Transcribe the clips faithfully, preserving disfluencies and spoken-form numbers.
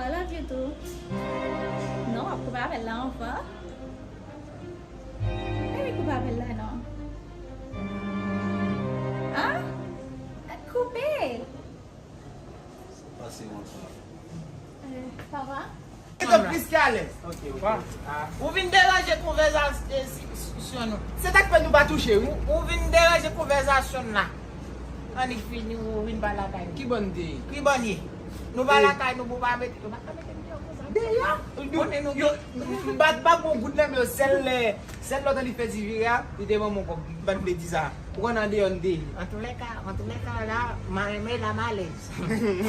I love you too. Non, w ap koupe apèl la anvan. Baby, koupe apèl la non. Ah? Koupe! Pase yon swa. Eh, papa? Ou vin deranje konvèzasyon nou. Se sa k fè nou pa touche, wi. Ou, ou vin deranje konvèzasyon n la. Annik fini, ou vin pa lakay nou. Ki bò n te ye? Ki bò n ye? Nou pa lakay nou pou pa mete, nou pa ka mete n deyò konsa. Deyò? Konnen nou yo, m pa, m pa gon goud nan men yo, sèl lè, sèl lè w tande fè ti vire a, li te ban m yon kòb, m pa t vle di sa. Ou konn andeyò n te ye. Antoulèka, antoulèka, la, m a renmen la m alèz.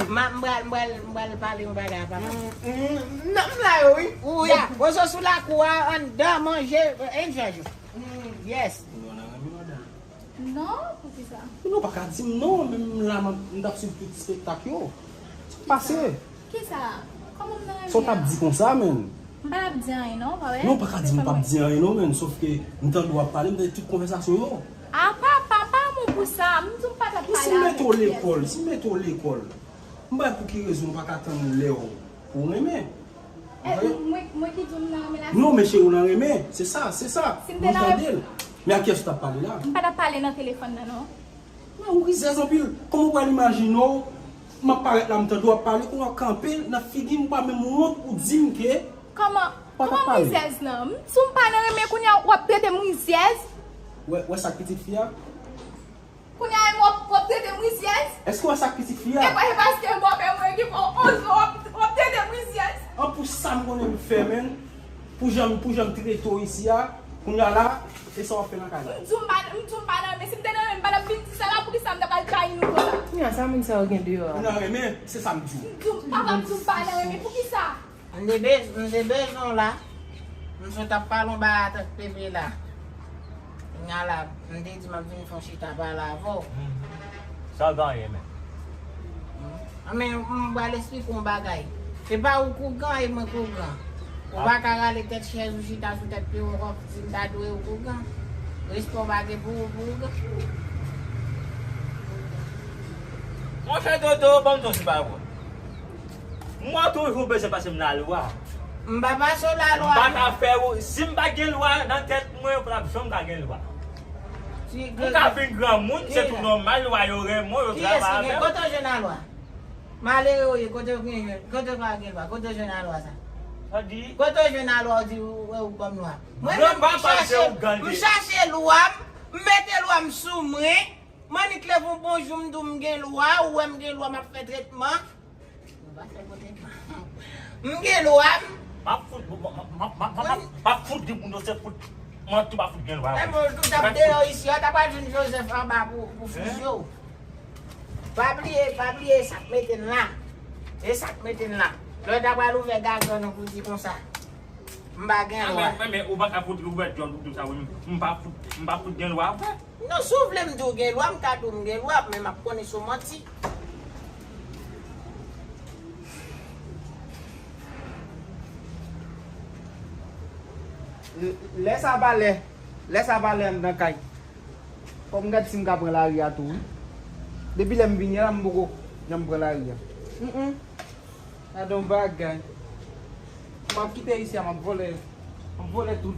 M a, m pral, m pral, m pral pale yon bagay a papa. Mm, mm, non, m la yo, wi. Ou ya, poze w sou lakou a, anndan, manje, enjoy. Mm, yes. Non, poukisa? Men w pa ka di m non, menm la m ap, m t ap swiv tout espektak yo. Sa k pase? Kisa? Kòman m nan renmen an? Sa w t ap di konsa, menn? M pa t ap di anyen non, pa wè? Non, w pa ka di m p ap di anyen non, menn. Sòf ke m tande w ap pale, m tande tout konvèsasyon yo. A, papa, pa moun pou sa. M di w m pa t ap pale avèk pyès. Si m mete w lekòl, si m mete w lekòl, m pa wè pou ki rezon w pa ka tann lè w pou w renmen. Eh, mwen, mwen ki di w m nan renmen la. Non, men cheri, w nan renmen. Se sa, se sa. Si m te nan renmen. Mwen tande l. Men a kiyès ou t ap pale la? M pa t ap pale nan telefòn nan, non. Men ou rizèz anpil. Kòman w pral imajine w, m ap parèt la, m tande w ap pale, kounye a w kanpe nan figi m, ou pa menm wont, ou di m ke. Kòman, kòman m rizèz nan? M di w m pa nan renmen, kounye a w ap trete m rizèz? Wè, wè sa k pitit fi a? Kounye a menm w ap, w ap trete m rizyèz? Èske w wè sa k pitit fi a? E pa, e paske bòpè mwen ki fè w onz an w ap, w ap trete m rizyèz? An pou sa m konnen m fè, menn. Pou jan, pou jan m trete w isi a, kounye a la, e sa w ap fè nan kay la? M di w m pa, m di w m pa nan renmen. Si m te nan renmen, m pa t ap vin di sa la, poukisa m ta pral trayi nou konsa? Kounye a, sa moun sa yo gen deyò a? Ou nan renmen, se sa m di w. M di w, papa m di w m pa nan renmen, poukisa? M te bez-, m te bezwen w la. M sot ap pale yon bagay ak Pepe la. Kounye a la, m te di m ap vin fè yon chita pale avè w. Sa w gen anyen menm? Hmm. Anben, m pral esplike w yon bagay. Se pa ou k ougan, e mwen k ougan. Ou pa ka rale tèt chèz ou chita sou tèt pye w ankò, di m ta dwe ou k ougan. Respè w pa gen pou ou, pou ougan. Monchè Dodo, ban m di w yon ti bagay. Mwen toujou bezwen pase m lalwa. M pa pase w lalwa. M pa ka fè ou, si m pa gen lwa nan tèt mwen, ou pa t ap janm ka gen lwa. Ou ka vin granmoun, se tou nòmal, lwa yo renmen w, yo travay avè w. Kote w jwenn lalwa? Malere w ye, kote w gen, kote w ka gen lwa? Kote w jwenn lalwa sa? Sa di? Kote w jwenn lalwa ou di ou, ou ban m lwa? Mwen menm m chache, m chache lwa m, m mete lwa m sou mwen. M annik leve yon bon jou m di w m gen lwa, ou wè m gen lwa m ap fè tretman. Mwen pa fè kote m. M gen lwa m. M ap fout, m ap, m ap, m ap, m ap, m ap, m ap fout di moun yo se fout. Mwen tou m ap fout gen lwa. Menm ou tou t ap deyò isi a, ta pral jwenn Joseph anba pou, pou fizye w. Pa bliye, pa bliye sa k mete n la. E sa k mete n la. Lè w ta pral ouvè gagan nou pou di konsa. M pa gen lwa. Men, men, men, ou pa ka fout ouvè djòl pou di sa, wi. M pa fout, m pa fout gen lwa vre. Non, si w vle m di w gen lwa, m ka di w m gen lwa, men m ap konnen se w manti. L-, lè sa pa lè, lè sa pa lè anndan kay. Fò m gad si m ka pran lari a tou, wi. Depi lè m vini a la, m poko janm pran lari a. Mm, mm. Gade yon bagay. M ap kite isi a, m ap vòlè, m ap vòlè tout.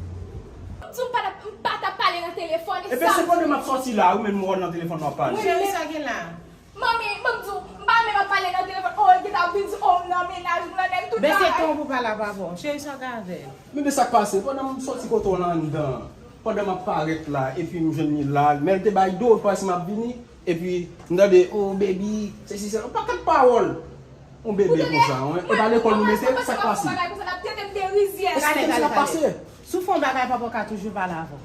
M di w m pa t ap, m pa t ap pale nan telefòn, e sa m di w. Epi se pandan m ap sòti la, ou menm ou nan telefòn w ap pale. Cheri, sa gen la? Manmi, ban m di w, m pa menm ap pale nan telefòn, oh, l gentan ap vin di, oh, m nan mennaj, m nan nèg, tout bagay. Bese ton pou pale a papa w. Cheri, sa w gen avè l? Men, men sa k pase, pandan m sòti kote w la anndan, pandan m ap parèt la, epi m jwenn li la, men l te bay do, l panse m ap vini, epi m tande, oh, baby, sesi, sela, yon pakèt pawòl. Yon bebe konsa, wi. E pa lekòl nou mete l, sa k pase? E sa k pase? Si w fè yon bagay, papa w ka toujou pale avè w.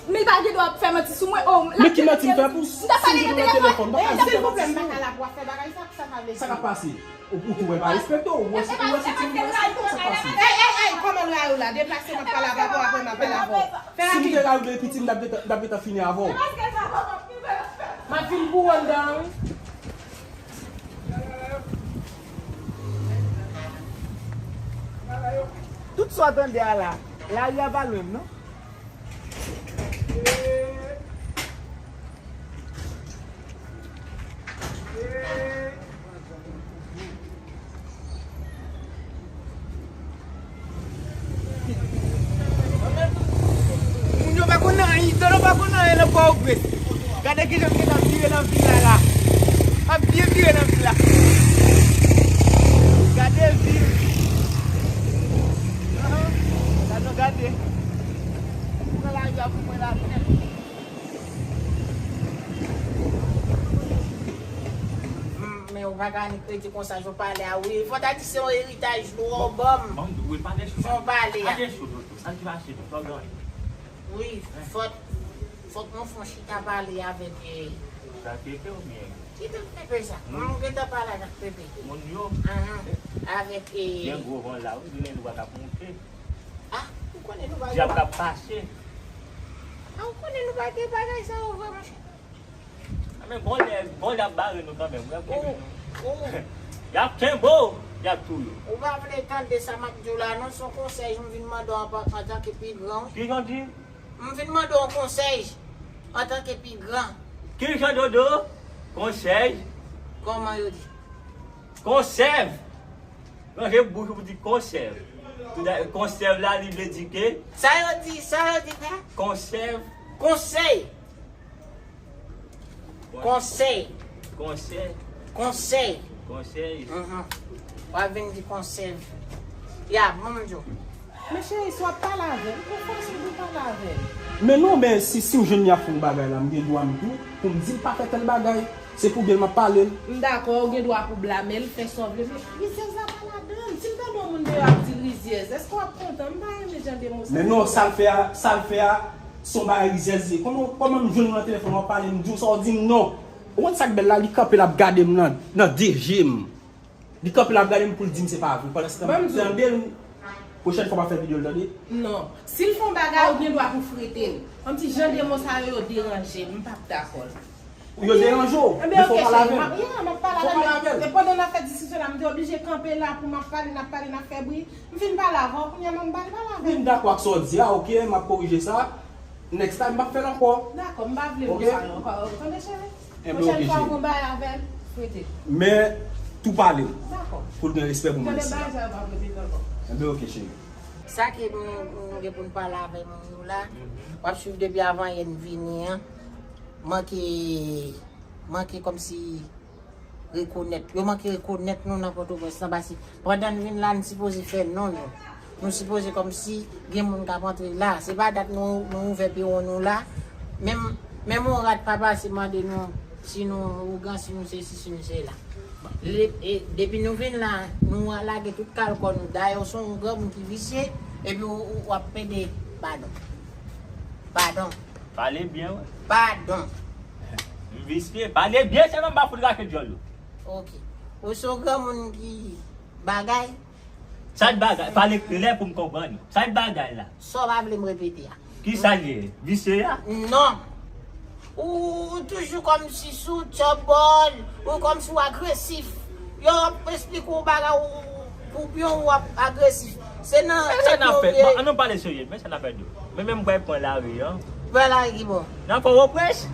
Men li pa gen dwa ap fè manti sou mwen, oh. Men ki manti m fè pou si m te nan telefòn, m pa ka di w fè manti sou mwen. Silvouplè, m pa ka la pou w ap fè bagay sa, sa ka vle di. Sa k ap pase? Ou, ou tou wè pa respekte w, ou wè se, ou wè se timoun pa respekte w, sa k pase? Ey, ey, ey, kòman l rayi w la? Deplase, m ap pale avè w, apre m ap pale avè w. Fè rapid. Si m te rayi w depi piti, m t ap, m t ap gentan fini avè w. M ap vin pou w anndan an, wi. Tout sa w tande a la, lari a pa lwen m, non. Gade kijan m gentan vire nan vil la la. M ap byen vire nan vil la. Gade vil. Ahan. Gade, gade. Pran lari a pou mwen la nèt. Mm, men ou pa ka annik rete konsa, jan w pale a, wi. Fò ta di se yon eritaj nou, w ban m. Ban m di w, wi, pa gen cho. Jan w pale a. Pa gen cho, Toto. Sa ki mache, Toto? Wi, fòk, fòk nou fè yon chita pale avèk, eh, sa Pepe oubyen? Ki tout Pepe sa? Moun. M gentan pale avèk Pepe. Moun yo? Ahan. Avèk, eh, gen gwo van la, wi, jounen nou pa t ap monte. Ah, ou konnen nou pa gen. Dyab k ap pase. Ah, ou konnen nou pa gen bagay sa yo vre, monchè. Ah, men bon lè, bon lè ap bare nou kanmenm, wi, ap kenbe nou. Ou, ou. Y ap kenbe w, y ap touye w. Ou pa vle tande sa m ap di w la, non, se yon konsèy m vin mande w anpa-, antanke pi gran. Ki jan w di? M vin mande w yon konsèy antanke pi gran. Ki jan, Dodo? Konsèy? Kòman yo di? Konsèv! Ranje bouch ou pou di konsèv. Tout a-, konsèv la, li vle di ke. Sa yo di, sa yo di, frè? Konsèv. Konsèy. Konsèy. Konsèy. Konsèy. Konsèy. Mhm. W ap vin di konsèv. Ya, bon, m di w. Men cheri, si w ap pale avè l, fè fason pou w pale avè l. Men non, men si, si w jwenn li ap fè yon bagay la, m gen dwa m tou, pou m di l pa fè tèl bagay. Se pou byen l m ap pale l. M dakò, ou gen dwa pou w blame l, fè sa w vle, men rizyèz la pa ladan l. Si m tande yon moun deyò ap di l rizyèz, èske w ap kontan? M pa renmen jan de mo sa. Men non, sa l fè a, sa l fè a, se yon bagay rizyèz li ye. Kòman, kòman m jwenn ou nan telefòn, w ap pale, m di w sa, w di m non. Ou konn sa k bèl la, li kanpe, l ap gade m nan, nan de je m. Li kanpe, l ap gade m pou l di m se pa vre. Pandan se tan, m tande l, pwochèn fwa m ap fè videyo l, tande? Non. Si l fè yon bagay, ou gen dwa pou frete l. Kòmsi jan de mo sa yo, yo deranje m, m p ap dakò l. Ou yo deranje w? Ebyen, men fò w pale avè l. Ya, m ap pale avè l. Fò w pale avè l. E pandan n ap fè diskisyon la, m te oblije kanpe la pou m ap pale, n ap pale, n ap fè bri. M fin pale avè w, kounye a m ap pale, pale avè l. Wi, m dakò ak sa w di a, oke, m ap korije sa. Next time, m p ap fè l ankò. Dakò, m pa vle mo sa yo ankò. Tande, cheri? Pwochèn fwa, ou gon bagay avè l, frete l. Men tou pale l. Dakò. Pou l gen respè pou mwen isi a. Tande, bagay sa yo p ap repete ankò. Enben, oke, cheri. Sa ke nou, nou gen pou n pale avè moun yo la, w ap swiv depi avan yè n vini an. Manke, manke kòmsi rekonèt. Yo manke rekonèt nou nan Pòtoprens lan, paske pandan n vin la, n sipoze fè non nou. Nou sipoze kòmsi gen moun k ap antre la. Se pa dat nou, nou ouvè pewon nou la. Menm, menm yon rat pa pase mande nou si nou ougan, si nou sesi, si nou sela. Le, e, depi nou vin la, nou lage tout kal kò nou. Dayè, w se yon granmoun ki visye, epi w, w, w ap pede padon. Padon. Pale byen, wi. Padon. M visye. Pale byen, sèlman m pa fout rache dyòl ou. Oke. Ou se yon granmoun ki bagay. Sa l bagay? Pale klè pou m konprann. Sa l bagay la? Sa w pa vle m repete a? Ki sa l ye? Visye a? Non. Ou, ou toujou kòmsi sou tchòbòl, ou kòmsi w agresif. Yo ap esplike w bagay ou, ou, pou byen w ap agresif. Se nan. Men sa n ap fè? Bon, ann nou pale serye. Men sa n ap fè dou. Men menm m pral pran lari an. Pran lari ki bò? N ap fè woprèch.